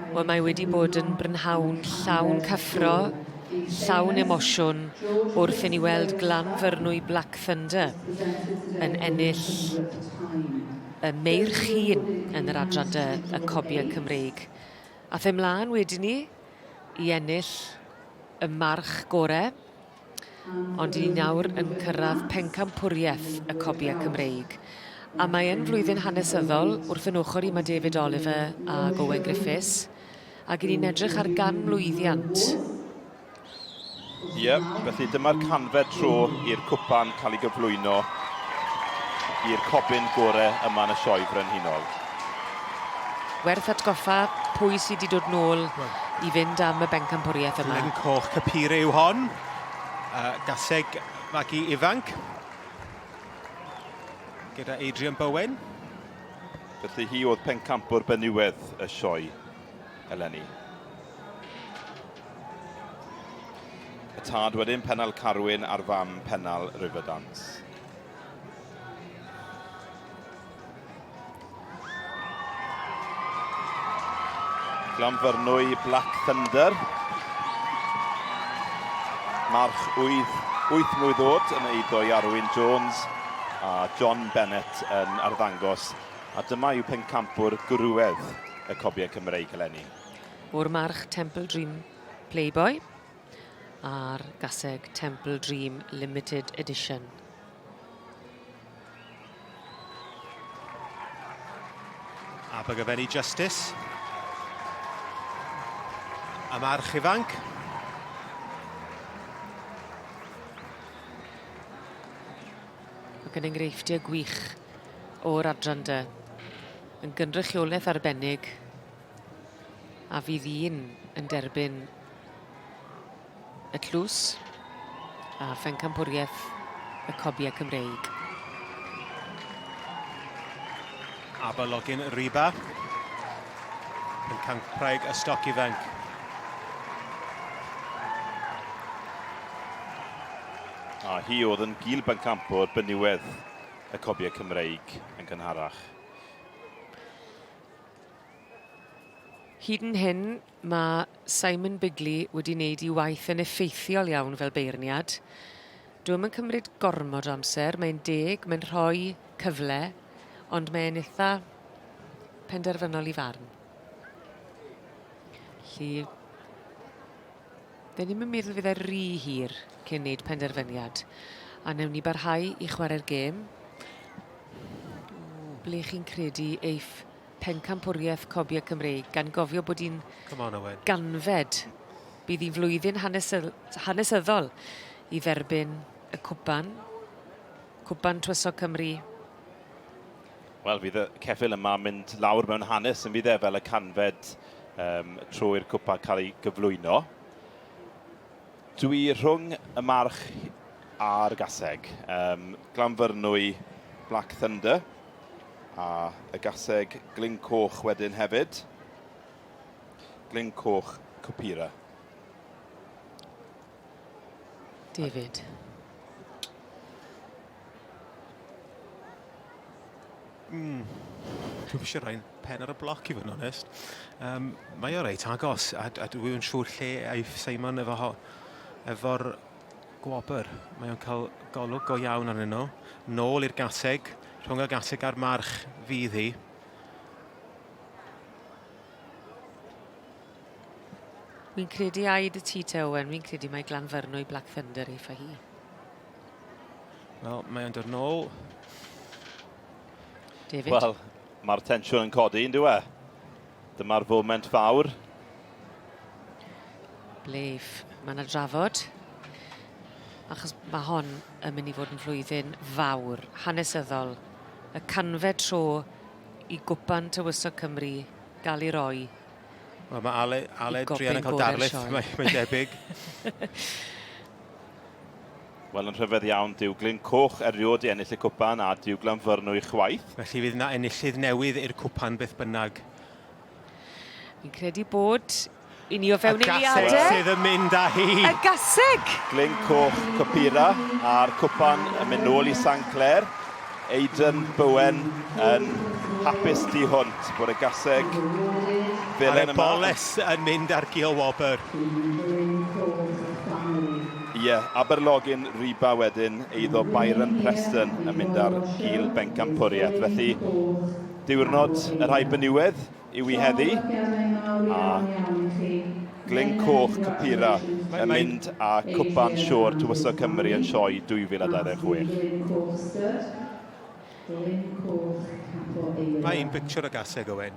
Wel, mae wedi bod yn brynhawn llawn cyffro, llawn emosiwn wrth i ni weld Glanfyrnwy Black Thunder yn ennill y meirch hŷn yn yr adran dy y Cobiau Cymreig. Ath e mlaen wedyn ni i ennill y march gore, ond i ni nawr yn cyrraedd pencampwriaeth y Cobiau Cymreig. A mae yn flwyddyn hanesyddol, wrth yn ochr i mae David Oliver a Owen Griffiths, ac i ni'n edrych ar ganmlwyddiant. Ie, yeah, felly dyma'r canfed tro i'r cwpan cael ei gyflwyno i'r cobyn gore yma yn y sioe frenhinol. Werth atgoffa pwy sydd wedi dod nôl i fynd am y bencampwriaeth yma. Glyn Coch Capire yw hon. Uh, gaseg magu ifanc gyda Adrian Bowen. Felly hi oedd pencampwr benywedd y sioe eleni. Y tad wedyn, Pennal Carwyn a'r fam Pennal Riverdance. Glanfyrnwy Black Thunder. March 8, 8 mlwydd oed yn eiddo i Arwyn Jones a John Bennett yn arddangos. A dyma yw pencampwr gwrywedd y Cobiau Cymreig eleni. O'r march Temple Dream Playboy a'r gaseg Temple Dream Limited Edition. Abergavenny Justice. Y march ifanc. Ac yn enghreifftiau gwych o'r adran dy. Yn gynrychiolaeth arbennig a fydd un yn derbyn y tlws a phencampwriaeth y Cobiau Cymreig. Aberlogin Riba, pencampwraig y stoc ifanc. A hi oedd yn gil bencampwr benywedd y Cobiau Cymreig yn gynharach. Hyd yn hyn, mae Simon Bigley wedi wneud ei waith yn effeithiol iawn fel beirniad. Dyw e'm yn cymryd gormod o amser, mae'n deg, mae'n rhoi cyfle, ond mae'n eitha penderfynol i farn. Felly, fe ddim yn meddwl fydd e rhy hir cyn wneud penderfyniad. A newn ni barhau i chwarae'r gêm. Ble chi'n credu eiff Pencampwriaeth Cobiau Cymreig, gan gofio bod hi'n ganfed. Bydd hi'n flwyddyn hanesyddol i dderbyn y cwpan. Cwpan Tywysog Cymru. Wel, fydd y ceffyl yma mynd lawr mewn hanes yn fydd e fel y canfed um, tro i'r cwpan cael ei gyflwyno. Dwi rhwng y march a'r gaseg. Um, Glanfyrnwy Black Thunder. A y gaseg glyn coch wedyn hefyd. Glyn coch Copira. David. Mm. Dwi'n eisiau rhaid pen ar y bloc i fod yn onest. Um, mae o reit agos, a, a dwi'n siŵr lle aiff Simon efo ho, efo'r gwobr. Mae o'n cael golwg go iawn arnyn nhw. Nôl i'r gaseg, rhwng y gaseg a'r march fydd hi. Wi'n credu ai dy ti te Owen, wi'n credu mai Glanfyrnwy Black Thunder eiff â hi. Wel, mae o'n dod nôl. David? Wel, mae'r tensiwn yn codi, yn dyw e? Dyma'r foment fawr. Bleif, mae yna drafod. Achos mae hon yn mynd i fod yn flwyddyn fawr, hanesyddol. Y canfed tro i gwpan Tywysog Cymru gael ei roi. Wel, mae Ale, Ale Drian yn cael darlith, mae'n mae debyg. Wel, yn rhyfedd iawn, dyw Glyn Coch erioed i ennill y cwpan a dyw Glanfyrnwy chwaith. Felly fydd yna enillydd newydd i'r cwpan beth bynnag. Fi'n credu bod i ni o fewn eiliadau. Y gaseg sydd yn mynd â hi. Y gaseg! Glyn Coch Copira a'r cwpan yn mynd nôl i San Clair. Aidan Bowen yn Hapus tu hwnt bod y gaseg felen yma. Boles yn mynd ar gil wobr. Ie, yeah, Aberlogin Riba wedyn, eiddo Byron Preston yn mynd ar gil bencampwriaeth. Felly, diwrnod y rhai benywedd yw i heddi, a Glyn Coch Capira yn mynd â Cwpan Siôr Tywysog Cymru yn sioe 2026. Mae un picture o gaseg, Owen.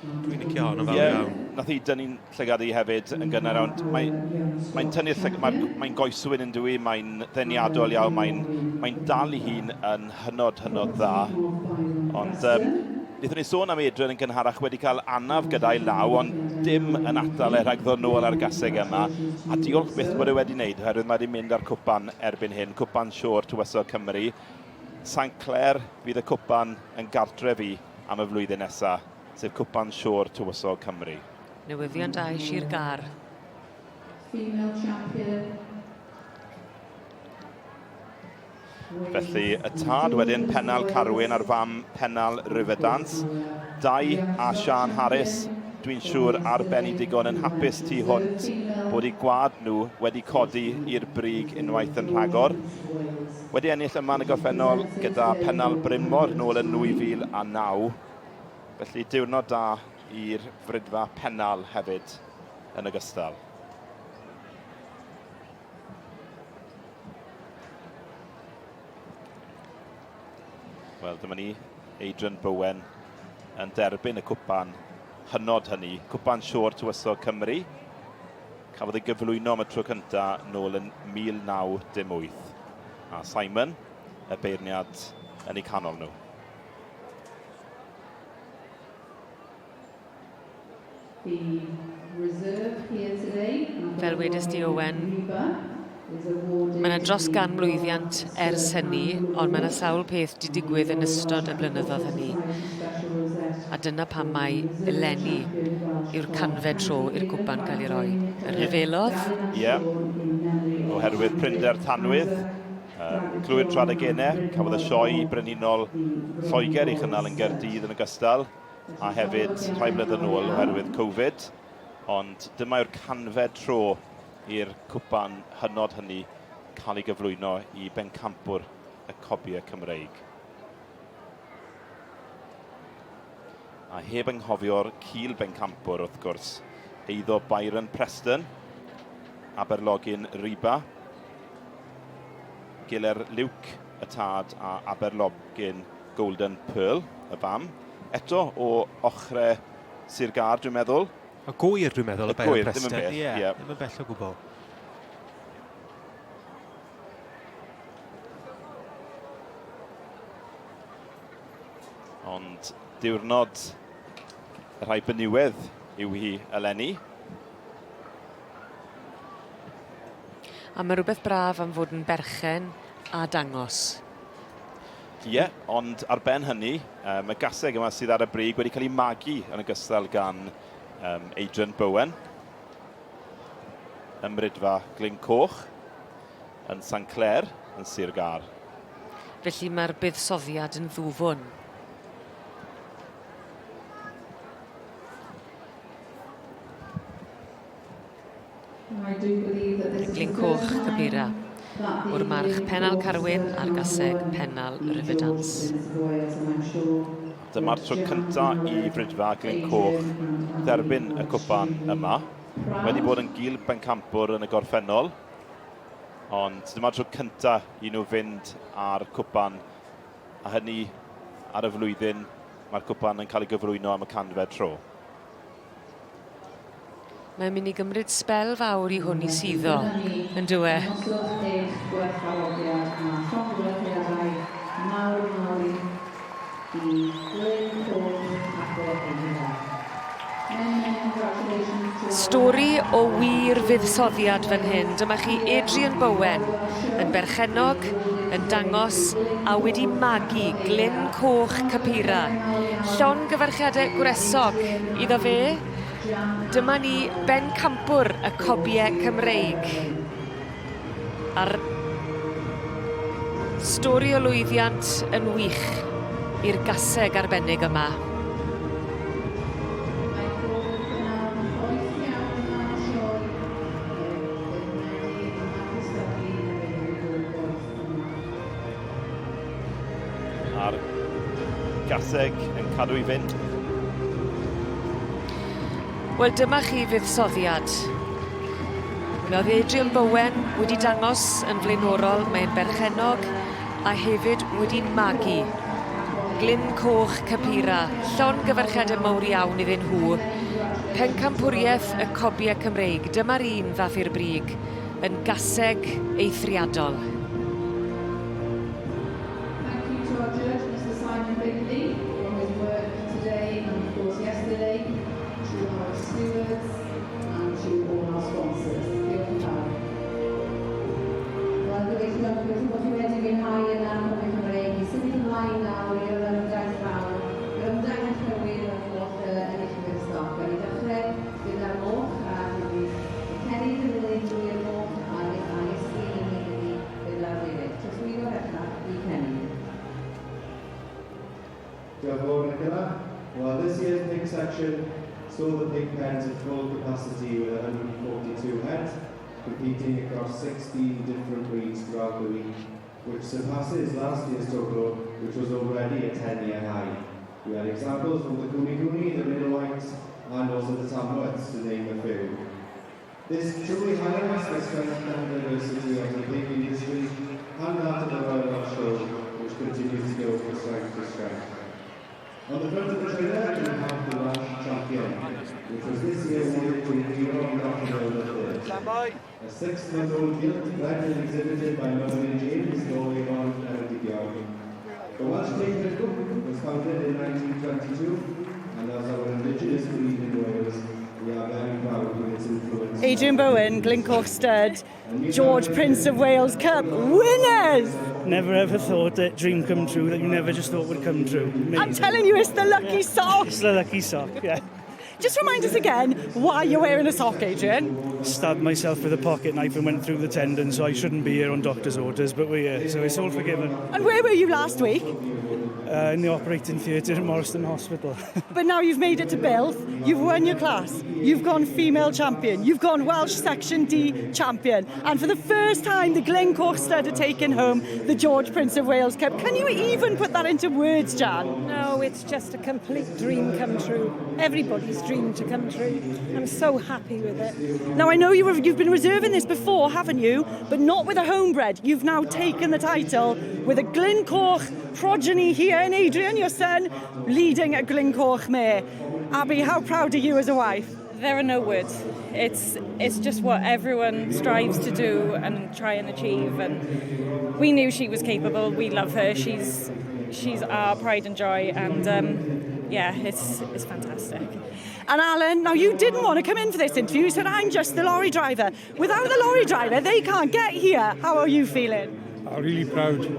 Dwi'n licio hon yn fawr yeah, iawn. Nath hi dynnu'n llygad i hefyd yn gynnar iawn. Mae'n mae tynnu'r llygad, mae'n mae goeswyn yn dwi, mae'n ddeniadol iawn, mae'n mae dal i hun yn hynod, hynod dda. Ond um, wnaethon ni sôn am Adrian yn gynharach wedi cael anaf gyda'i law, ond dim yn atal e rhag ddod nôl ar gaseg yma. A diolch byth bod e wedi wneud, oherwydd mae wedi mynd ar cwpan erbyn hyn, cwpan Siôr Tywysog Cymru. Sanclêr fydd y cwpan yn gartref i am y flwyddyn nesa, sef Cwpan Siôr Tywysog Cymru. Newyddion da i Sir Gâr. Female champion. Felly y tad wedyn Pennal Carwyn a'r fam Pennal Riverdance. Dai a Sian Harris, dwi'n siŵr ar ben i digon yn hapus tu hwnt bod eu gwad nhw wedi codi i'r brig unwaith yn rhagor. Wedi ennill yma yn y gorffennol gyda Pennal Brynmor nôl yn 2009. Felly diwrnod da i'r fridfa Pennal hefyd yn ogystal. Wel, dyma ni, Adrian Bowen yn derbyn y cwpan hynod hynny, cwpan Siôr Tywysog Cymru. Cafodd ei gyflwyno am y tro cyntaf nôl yn 1918. A Simon, y beirniad, yn eu canol nhw. Fel wedes di Owen, mae yna dros gan mlwyddiant ers hynny, ond mae yna sawl peth di digwydd yn ystod y blynyddoedd hynny. A dyna pam mai eleni yw'r canfed tro i'r cwpan gael ei roi. Y rhyfelodd. Ie, yeah. Oherwydd prinder tanwydd, um, clwy'r Tradegenau, cafodd y sioe brenhinol Lloegr ei chynnal yn Gaerdydd yn ogystal, a hefyd rhai mlynedd yn ôl oherwydd Covid. Ond dyma yw'r canfed tro i'r cwpan hynod hynny cael ei gyflwyno i bencampwr y cobiau Cymreig. A heb anghofio'r cil bencampwr, wrth gwrs, eiddo Byron Preston, Aberlogin Riba, Giler Luke y tad a Aberlogin Golden Pearl y fam. Eto o ochre Sir Gâr, dwi'n meddwl. Y gwyr, dwi'n meddwl, y Byron Preston. Ddim yn bell, ie. Ddim yn bell o gwbl. Ond diwrnod y rhai benywedd yw hi eleni. A mae rhywbeth braf am fod yn berchen a dangos. Ie, yeah, ond ar ben hynny, um, y gaseg yma sydd ar y brig wedi cael ei magu yn ogystal gan um, Adrian Bowen ym Mrydfa Glyn Coch yn Sanclêr yn Sir Gâr. Felly mae'r buddsoddiad yn ddwfwn. Glyn Coch Capira o'r march Pennal Carwyn a'r gaseg Pennal Riverdance. Dyma'r tro cyntaf i Fridfa Glyn Coch dderbyn y cwpan yma. Wedi bod yn gil bencampwr yn y gorffennol, Ond dyma'r tro cyntaf i nhw fynd â'r cwpan, a hynny ar y flwyddyn mae'r cwpan yn cael ei gyflwyno am y canfed tro. Mae'n mynd i gymryd sbel fawr i hwn i suddo, yn dyw e? Dangoswch eich gwerthfawrogiad a llongyfarchiadau mawr mawr i i Glyn Coch Apêl Eira. Stori o wir fuddsoddiad fan hyn. Dyma chi Adrian Bowen yn berchennog, yn dangos a wedi magu Glyn Coch Capira. Llongyfarchiadau gwresog iddo fe. Dyma ni bencampwr y cobiau Cymreig. A'r stori o lwyddiant yn wych. i'r gaseg arbennig yma. Mae pob prynhawn poeth iawn yma yn y sioe, bydd Medi yn hapus felly hefyd wedi bod yn boeth yma. A'r gaseg yn cadw i fynd. Wel, dyma chi fuddsoddiad. Wel, oedd Adrian Bowen wedi dangos yn flaenorol, mae'n berchennog a hefyd wedi magu. Glyn Coch Capira, llongyfarchiadau mawr iawn iddyn nhw. Pencampwriaeth y Cobiau Cymreig, dyma'r un ddath i'r brig, yn gaseg eithriadol. Thank you to our judge, Mr Simon Bickley, for his work today and of course yesterday, to our stewards and to all our sponsors. Diolch yn fawr. Wel, gobeithio, gobeithio bod chi wedi mwynhau yna Cymru Cymreig i symud ymlaen nawr i'r ymdaith fawr, yr ymdaith cywir yr holl enillwyr stoc. Gawn ni ddechrau gyda'r moch a bydd Kenny yn mynd drwy'r moch a Iestyn yn mynd i gyda'r defaid. Trosglwyddo bellach i Kenny. Diolch yn fawr, Nicola. Well, this year's pig section saw the pig pens at full capacity with 142 heads, competing across 16 different breeds throughout the week, which surpasses last year's total, which was already a 10-year high. We had examples from the Kunekune, the Middle Whites, and also the Tamworths, to name a few. This truly highlights the strength and diversity of the pig industry and that of the Royal Welsh Show, which continues to go from strength to strength. On the front of the trailer, we have the Welsh Champion, which was this year awarded to Leon Daffodil III. A 6-month-old gilt bred and exhibited by Melvin James, Doleon Ceredigion. The Welsh Pig Book was founded in 1922, and as our indigenous breed in Wales, we are very proud of its influence. Adrian Bowen, Glyncoch Stud, George Prince of Wales Cup winners! Never ever thought that dream come true that you never just thought would come true. Amazing. I'm telling you, it's the lucky sock. It's the lucky sock, yeah. Just remind us again why you're wearing a sock, Adrian. Stabbed myself with a pocket knife and went through the tendon, so I shouldn't be here on doctor's orders, but we're here, so it's all forgiven. And where were you last week? In the operating theatre at Morriston Hospital. But now you've made it to Builth, you've won your class, you've gone female champion, you've gone Welsh Section D champion, and for the first time, the Glyncoch Stud are taking home the George Prince of Wales Cup. Can you even put that into words, Jan? No, it's just a complete dream come true. Everybody's dream to come true. I'm so happy with it. Now, I know you've been reserving this before, haven't you? But not with a homebred. You've now taken the title with a Glyncoch progeny here, and Adrian, your son, leading a Glyncoch mare. Abby, how proud are you as a wife? There are no words. It's just what everyone strives to do and try and achieve. And we knew she was capable. We love her. She's our pride and joy. And yeah, it's fantastic. And Alan, now you didn't want to come in for this interview. You said, "I'm just the lorry driver. Without the lorry driver, they can't get here." How are you feeling? I'm really proud.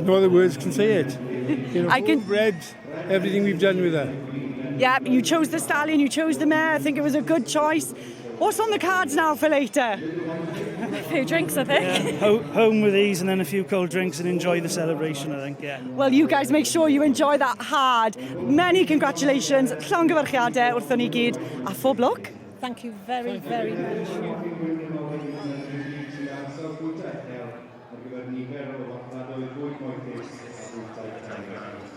No other words can say it. Bred everything we've done with her. Yeah, you chose the stallion, you chose the mare. I think it was a good choice. What's on the cards now for later? A few drinks, I think. Yeah. Home with these and then a few cold drinks and enjoy the celebration, I think, yeah. Well, you guys make sure you enjoy that hard. Many congratulations, llongyfarchiadau wrthon ni gyd, a phob lwc. Thank you very, very much. Ar gyfer nifer o farchnadoedd fwy moethus a bwytai teuluol.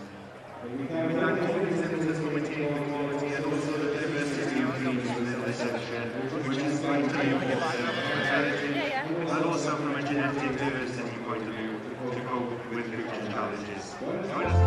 We thank all exhibitors for maintaining the quality and also the diversity of breeds within this section, which is vitally important for heritage and also from a genetic diversity point of view to cope with future challenges. Join us.